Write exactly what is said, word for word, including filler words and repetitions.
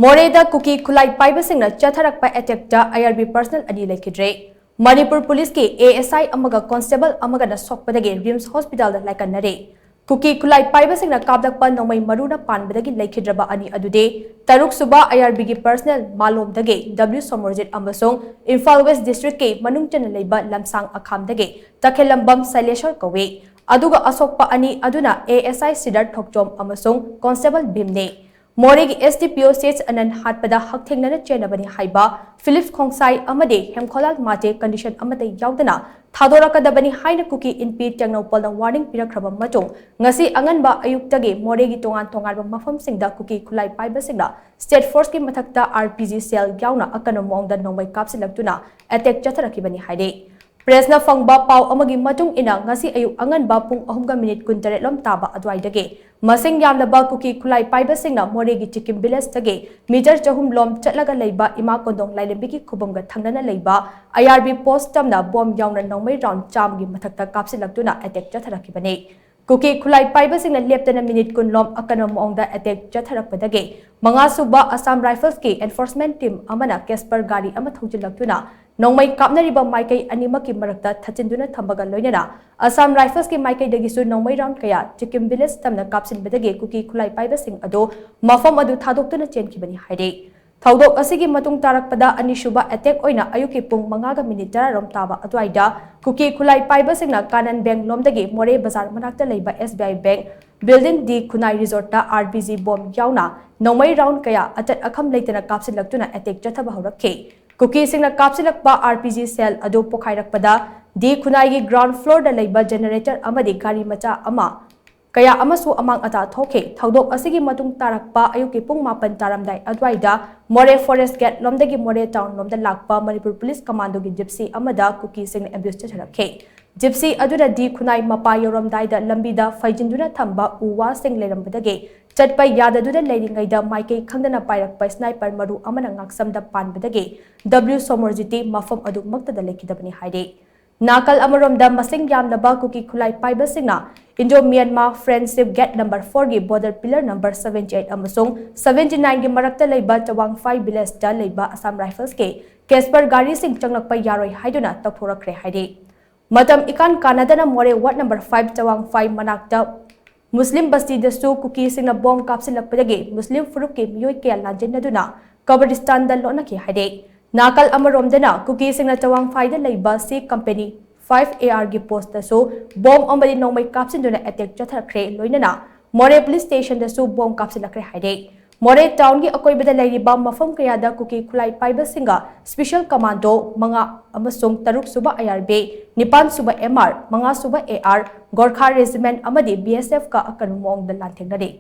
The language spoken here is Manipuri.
ꯃꯣꯔꯦꯗ ꯀꯨꯀꯤ ꯈꯨꯠꯂꯥꯏ ꯄꯥꯏꯕꯁꯤꯡꯅ ꯆꯠꯊꯔꯛꯄ ꯑꯦꯇꯦꯛꯇ ꯑꯥꯏ ꯑꯥꯔ ꯕꯤ ꯄꯔꯁꯅꯦꯜ ꯑꯅꯤ ꯂꯩꯈꯤꯗ꯭ꯔꯦ꯫ ꯃꯅꯤꯄꯨꯔ ꯄꯨꯂꯤꯁꯀꯤ ꯑꯦ ꯑꯦꯁ ꯑꯥꯏ ꯑꯃꯒ ꯀꯣꯟꯁꯇꯦꯕꯜ ꯑꯃꯒꯅ ꯁꯣꯛꯄꯗꯒꯤ ꯔꯤꯝꯁ ꯍꯣꯁꯄꯤꯇꯥꯜꯗ ꯂꯥꯏꯀꯠꯅꯔꯦ꯫ ꯀꯨꯀꯤ ꯈꯨꯠꯂꯥꯏ ꯄꯥꯏꯕꯁꯤꯡꯅ ꯀꯥꯞꯂꯛꯄ ꯅꯣꯡꯃꯩ ꯃꯔꯨꯅ ꯄꯥꯟꯕꯗꯒꯤ ꯂꯩꯈꯤꯗ꯭ꯔꯕ ꯑꯅꯤ ꯑꯗꯨꯗꯤ ꯇꯔꯨꯛ ꯁꯨꯕ ꯑꯥꯏ ꯑꯥꯔ ꯕꯤꯒꯤ ꯄꯔꯁꯅꯦꯜ ꯃꯥꯂꯣꯝꯗꯒꯤ ꯗꯕ꯭ꯂꯤꯎ ꯁꯣꯃꯣꯔꯖꯤꯠ ꯑꯃꯁꯨꯡ ꯏꯝꯐꯥꯜ ꯋꯦꯁ ꯗꯤꯁꯇ꯭ꯔꯤꯛꯀꯤ ꯃꯅꯨꯡ ꯆꯟꯅ ꯂꯩꯕ ꯂꯝꯁꯥꯡ ꯑꯈꯥꯝꯗꯒꯤ ꯇꯈꯦꯜꯂꯝꯕꯝ ꯁꯩꯂꯦꯁꯣꯔ ꯀꯧꯏ꯫ ꯑꯗꯨꯒ ꯑꯁꯣꯛꯄ ꯑꯅꯤ ꯑꯗꯨꯅ ꯑꯦ ꯑꯦꯁ ꯑꯥꯏ ꯁꯤꯗꯥꯔꯊ ꯊꯣꯛꯆꯣꯝ ꯑꯃꯁꯨꯡ ꯀꯣꯟꯁꯇꯦꯕꯜ ꯚꯤꯝꯅꯤ꯫ ꯃꯣꯔꯦꯒꯤ ꯑꯦꯁ ꯗꯤ ꯄꯤ ꯑꯣ ꯁꯤ ꯑꯦꯆ ꯑꯅꯟ ꯍꯥꯠꯄꯗ ꯍꯛꯊꯦꯡꯅꯅ ꯆꯦꯟꯅꯕꯅꯤ ꯍꯥꯏꯕ ꯐꯤꯂꯤꯞꯁ ꯈꯣꯡꯁꯥꯏ ꯑꯃꯗꯤ ꯍꯦꯝꯈꯣꯂꯥꯜ ꯃꯥꯇꯦ ꯀꯟꯗꯤꯁꯟ ꯑꯃꯠꯇ ꯌꯥꯎꯗꯅ ꯊꯥꯗꯣꯔꯛꯀꯗꯕꯅꯤ ꯍꯥꯏꯅ ꯀꯨꯀꯤ ꯏꯟꯄꯤ ꯇꯦꯡꯅꯧꯄꯜꯅ ꯋꯥꯔꯅꯤꯡ ꯄꯤꯔꯛꯈ꯭ꯔꯕ ꯃꯇꯨꯡ, ꯉꯁꯤ ꯑꯉꯟꯕ ꯑꯌꯨꯛꯇꯒꯤ ꯃꯣꯔꯦꯒꯤ ꯇꯣꯉꯥꯟ ꯇꯣꯉꯥꯟꯕ ꯃꯐꯝꯁꯤꯡꯗ ꯀꯨꯀꯤ ꯈꯨꯠꯂꯥꯏ ꯄꯥꯏꯕꯁꯤꯡꯅ ꯁ꯭ꯇꯦꯠ ꯐꯣꯔꯁꯀꯤ ꯃꯊꯛꯇ ꯑꯥꯔ ꯄꯤ ꯖꯤ ꯁꯦꯜ ꯌꯥꯎꯅ ꯑꯀꯟꯕ ꯃꯑꯣꯡꯗ ꯅꯣꯡꯃꯩ ꯀꯥꯞꯁꯤꯜꯂꯛꯇꯨꯅ ꯑꯦꯇꯦꯛ ꯆꯠꯊꯔꯛꯈꯤꯕꯅꯤ ꯍꯥꯏꯔꯤ꯫ ꯄ꯭ꯔꯦꯁꯅ ꯐꯪꯕ ꯄꯥꯎ ꯑꯃꯒꯤ ꯃꯇꯨꯡ ꯏꯟꯅ, ꯉꯁꯤ ꯑꯌꯨꯛ ꯑꯉꯟꯕ ꯄꯨꯡ ꯑꯍꯨꯝꯒ ꯃꯤꯅꯤꯠ ꯀꯨꯟꯇꯔꯦꯠ ꯂꯣꯝ ꯇꯥꯕ ꯑꯗꯨꯋꯥꯏꯗꯒꯤ ꯃꯁꯤꯡ ꯌꯥꯝꯂꯕ ꯀꯨꯀꯤ ꯈꯨꯠꯂꯥꯏ ꯄꯥꯏꯕꯁꯤꯡꯅ ꯃꯣꯔꯦꯒꯤ ꯆꯤꯀꯤꯝ ꯚꯤꯂꯦꯖꯇꯒꯤ ꯃꯤꯇꯔ ꯆꯍꯨꯝ ꯂꯣꯝ ꯆꯠꯂꯒ ꯂꯩꯕ ꯏꯃꯥ ꯀꯣꯟꯗꯣꯡ ꯂꯥꯏꯔꯦꯝꯕꯤꯒꯤ ꯈꯨꯕꯝꯒ ꯊꯪꯅꯅ ꯂꯩꯕ ꯑꯥꯏ ꯑꯥꯔ ꯕꯤ ꯄꯣꯁ ꯇꯝꯅ ꯕꯣꯝ ꯌꯥꯎꯅ ꯅꯣꯡꯃꯩ ꯔꯥꯎꯟ ꯆꯥꯝꯃꯒꯤ ꯃꯊꯛꯇ ꯀꯥꯞꯁꯤꯜꯂꯛꯇꯨꯅ ꯑꯦꯇꯦꯛ ꯆꯠꯊꯔꯛꯈꯤꯕꯅꯤ꯫ ꯀꯨꯀꯤ ꯈꯨꯠꯂꯥꯏ ꯄꯥꯏꯕꯁꯤꯡꯅ ꯂꯦꯞꯇꯅ ꯃꯤꯅꯤꯠ ꯀꯨꯟ ꯂꯣꯝ ꯑꯀꯟꯕ ꯃꯑꯣꯡꯗ ꯑꯦꯇꯦꯛ ꯆꯠꯊꯔꯛꯄꯗꯒꯤ ꯃꯉꯥ ꯁꯨꯕ ꯑꯁꯥꯝ ꯔꯥꯏꯐꯜꯁꯀꯤ ꯑꯦꯟꯐꯣꯔꯁꯃꯦꯟ ꯇꯤꯝ ꯑꯃꯅ ꯀꯦꯁꯄꯔ ꯒꯥꯔꯤ ꯑꯃ ꯊꯧꯖꯤꯜꯂꯛꯇꯨꯅ ꯅꯣꯡꯃꯩ ꯀꯥꯞꯅꯔꯤꯕ ꯃꯥꯏꯀꯩ ꯑꯅꯤꯃꯛꯀꯤ ꯃꯔꯛꯇ ꯊꯠꯆꯤꯟꯗꯨꯅ ꯊꯝꯕꯒ ꯂꯣꯏꯅꯅ ꯑꯁꯥꯝ ꯔꯥꯏꯐꯜꯁꯀꯤ ꯃꯥꯏꯀꯩꯗꯒꯤꯁꯨ ꯅꯣꯡꯃꯩ ꯔꯥꯎꯟ ꯀꯌꯥ ꯆꯤꯀꯤꯝ ꯚꯤꯂꯦꯖ ꯇꯝꯅ ꯀꯥꯞꯁꯤꯟꯕꯗꯒꯤ ꯀꯨꯀꯤ ꯈꯨꯠꯂꯥꯏ ꯄꯥꯏꯕꯁꯤꯡ ꯑꯗꯨ ꯃꯐꯝ ꯑꯗꯨ ꯊꯥꯗꯣꯛꯇꯨꯅ ꯆꯦꯟꯈꯤꯕꯅꯤ ꯍꯥꯏꯔꯤ꯫ ꯊꯧꯗꯣꯛ ꯑꯁꯤꯒꯤ ꯃꯇꯨꯡ ꯇꯥꯔꯛꯄꯗ ꯑꯅꯤꯁꯨꯕ ꯑꯦꯇꯦꯛ ꯑꯣꯏꯅ ꯑꯌꯨꯛꯀꯤ ꯄꯨꯡ ꯃꯉꯥꯒ ꯃꯤꯅꯤꯠ ꯇꯔꯥ ꯔꯣꯝ ꯇꯥꯕ ꯑꯗꯨꯋꯥꯏꯗ ꯀꯨꯀꯤ ꯈꯨꯠꯂꯥꯏ ꯄꯥꯏꯕꯁꯤꯡꯅ ꯀꯥꯅꯟ ꯕꯦꯡꯛ ꯂꯣꯝꯗꯒꯤ ꯃꯣꯔꯦ ꯕꯖꯥꯔ ꯃꯅꯥꯛꯇ ꯂꯩꯕ ꯑꯦꯁ ꯕꯤ ꯑꯥꯏ ꯕꯦꯡꯛ ꯕꯤꯜꯗꯤꯡ ꯗꯤ ꯈꯨꯅꯥꯏ ꯔꯤꯖꯣꯔꯠꯇ ꯑꯥꯔ ꯄꯤ ꯖꯤ ꯕꯣꯝ ꯌꯥꯎꯅ ꯅꯣꯡꯃꯩ ꯔꯥꯎꯟ ꯀꯌꯥ ꯑꯆꯠ ꯑꯈꯝ ꯂꯩꯇꯅ ꯀꯥꯞꯁꯤꯜꯂꯛꯇꯨꯅ ꯑꯦꯇꯦꯛ ꯆꯠꯊꯕ ꯍꯧꯔꯛꯈꯤ꯫ ꯀꯨꯀꯤꯁꯤꯡꯅ ꯀꯥꯞꯁꯤꯜꯂꯛꯄ ꯑꯥꯔ ꯄꯤ ꯖꯤ ꯁꯦꯜ ꯑꯗꯨ ꯄꯣꯈꯥꯏꯔꯛꯄꯗ ꯗꯤ ꯈꯨꯅꯥꯏꯒꯤ ꯒ꯭ꯔꯥꯎꯟ ꯐ꯭ꯂꯣꯔꯗ ꯂꯩꯕ ꯖꯦꯅꯦꯔꯦꯇꯔ ꯑꯃꯗꯤ ꯒꯥꯔꯤ ꯃꯆꯥ ꯑꯃ ꯀꯌꯥ ꯑꯃꯁꯨ ꯑꯃꯥꯡ ꯑꯇꯥ ꯊꯣꯛꯈꯤ꯫ ꯊꯧꯗꯣꯛ ꯑꯁꯤꯒꯤ ꯃꯇꯨꯡ ꯇꯥꯔꯛꯄ ꯑꯌꯨꯛꯀꯤ ꯄꯨꯡ ꯃꯥꯄꯟ ꯇꯥꯔꯝꯗꯥꯏ ꯑꯗꯨꯋꯥꯏꯗ ꯃꯣꯔꯦ ꯐꯣꯔꯦꯁ ꯒꯦꯠ ꯂꯣꯝꯗꯒꯤ ꯃꯣꯔꯦ ꯇꯥꯎꯟ ꯂꯣꯝꯗ ꯂꯥꯛꯄ ꯃꯅꯤꯄꯨꯔ ꯄꯨꯂꯤꯁ ꯀꯃꯥꯟꯗꯣꯒꯤ ꯖꯤꯞꯁꯤ ꯑꯃꯗ ꯀꯨꯀꯤꯁꯤꯡꯅ ꯑꯦꯝꯕ꯭ꯌꯨꯁ ꯆꯠꯊꯔꯛꯈꯤ꯫ ꯖꯤꯞꯁꯤ ꯑꯗꯨꯅ ꯗꯤ ꯈꯨꯅꯥꯏ ꯃꯄꯥ ꯌꯧꯔꯝꯗꯥꯏꯗ ꯂꯝꯕꯤꯗ ꯐꯩꯖꯤꯟꯗꯨꯅ ꯊꯝꯕ ꯎ ꯋꯥꯁꯤꯡ ꯂꯩꯔꯝꯕꯗꯒꯤ ꯆꯠꯄ ꯌꯥꯗꯗꯨꯅ ꯂꯩꯔꯤꯉꯩꯗ ꯃꯥꯏꯀꯩ ꯈꯪꯗꯅ ꯄꯥꯏꯔꯛꯄ ꯁ꯭ꯅꯥꯏꯄꯔ ꯃꯔꯨ ꯑꯃꯅ ꯉꯥꯛꯁꯝꯗ ꯄꯥꯟꯕꯗꯒꯤ ꯗꯕ꯭ꯂꯤꯎ ꯁꯣꯃꯣꯔꯖꯤꯠꯇꯤ ꯃꯐꯝ ꯑꯗꯨꯃꯛꯇꯗ ꯂꯩꯈꯤꯗꯕꯅꯤ ꯍꯥꯏꯔꯤ꯫ ꯅꯥꯀꯜ ꯑꯃꯔꯣꯝꯗ, ꯃꯁꯤꯡ ꯌꯥꯝꯂꯕ ꯀꯨꯀꯤ ꯈꯨꯠꯂꯥꯏ ꯄꯥꯏꯕꯁꯤꯡꯅ Indo-Myanmar Friendship Gate number four ꯒꯤ border pillar number seventy eight ꯑꯃꯁꯨꯡ seventy nine ꯒꯤ ꯃꯔꯛꯇ ꯂꯩꯕ ꯆꯋꯥꯡꯐꯥꯏ village ꯇ ꯂꯩꯕ Assam Rifles ꯀꯤ Casper ꯒꯥꯔꯤꯁꯤꯡ ꯆꯪꯂꯛꯄ ꯌꯥꯔꯣꯏ ꯍꯥꯏꯗꯨꯅ ꯇꯧꯊꯣꯔꯛꯈ꯭ꯔꯦ ꯍꯥꯏꯔꯤ꯫ ꯃꯇꯝ ꯏꯀꯥꯟ ꯀꯥꯟꯅꯗꯅ ꯃꯣꯔꯦ ward number five ꯆꯋꯥꯡꯐꯥꯏ ꯃꯅꯥꯛꯇ ꯃꯨꯁꯂꯤꯝ ꯕꯁꯇꯤꯗꯁꯨ ꯀꯨꯀꯤꯁꯤꯡꯅ ꯕꯣꯝ ꯀꯥꯞꯁꯤꯜꯂꯛꯄꯗꯒꯤ ꯃꯨꯁꯂꯤꯝ ꯐꯨꯔꯨꯞꯀꯤ ꯃꯤꯑꯣꯏ ꯀꯌꯥ ꯂꯥꯟꯖꯦꯟꯅꯗꯨꯅ ꯀꯕꯔꯤꯁꯇꯥꯟꯗ ꯂꯣꯠꯅꯈꯤ ꯍꯥꯏꯔꯤ꯫ ꯅꯥꯀꯜ ꯑꯃꯔꯣꯝꯗꯅ, ꯀꯨꯀꯤꯁꯤꯡꯅ ꯆꯋꯥꯡꯐꯥꯏꯗ ꯂꯩꯕ C Company five A R ꯒꯤ post ꯇꯁꯨ ꯕꯣꯝ ꯑꯃꯗꯤ ꯅꯣꯡꯃꯩ ꯀꯥꯞꯁꯤꯟꯗꯨꯅ attack ꯆꯠꯊꯈ꯭ꯔꯦ, ꯂꯣꯏꯅꯅ ꯃꯣꯔꯦ police station ꯗꯁꯨ ꯕꯣꯝ ꯀꯥꯞꯁꯤꯜꯂꯛꯈ꯭ꯔꯦ ꯍꯥꯏꯔꯤ꯫ ꯃꯣꯔꯦ town ꯒꯤ ꯑꯀꯣꯏꯕꯗ ꯂꯩꯔꯤꯕ ꯃꯐꯝ ꯀꯌꯥꯗ ꯀꯨꯀꯤ ꯈꯨꯠꯂꯥꯏ ꯄꯥꯏꯕꯁꯤꯡꯒ Special Commando ꯃꯉꯥ ꯑꯃꯁꯨꯡ ꯇꯔꯨꯛ ꯁꯨꯕ I R B, ꯅꯤꯄꯥꯟ ꯁꯨꯕ M R, ꯃꯉꯥ ꯁꯨꯕ A R, Gorkha Regiment ꯑꯃꯗꯤ B S F ꯀ ꯑꯀꯟꯕ ꯃꯑꯣꯡꯗ ꯂꯥꯟꯊꯦꯡꯅꯔꯤ꯫